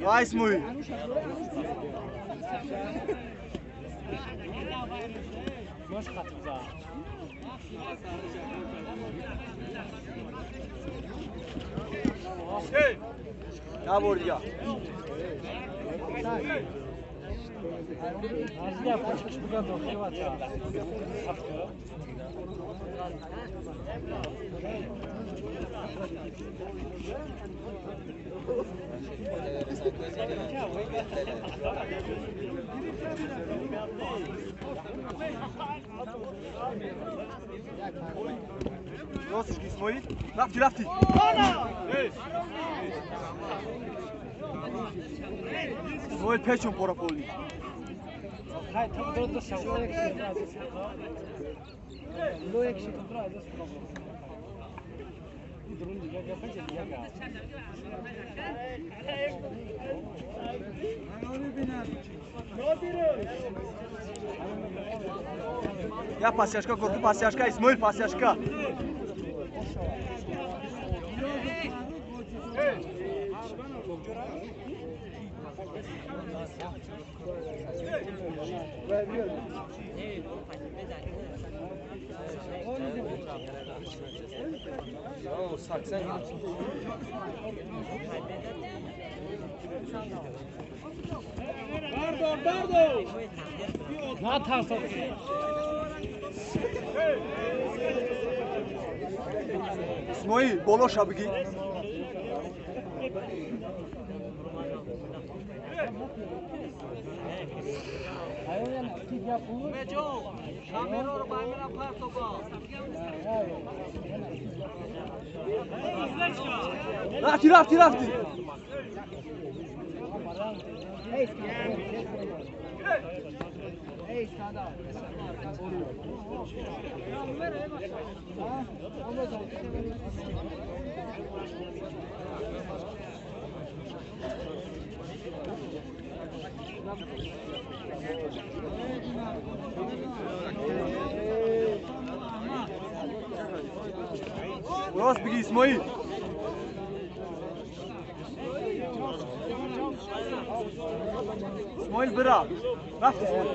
Vai, Ismoil. Набор дигар. Росташ ки, Исмоил. Рафти, рафти. Исмоил печон пора поли. Я пасяшка, корку пасяшка, Исмоил пасяшка. Исмоил, болоша бигӣ. Рафти, рафти, рафти. Рост бигӣ, Исмоил. Исмоил бира. Рафт, Исмоил.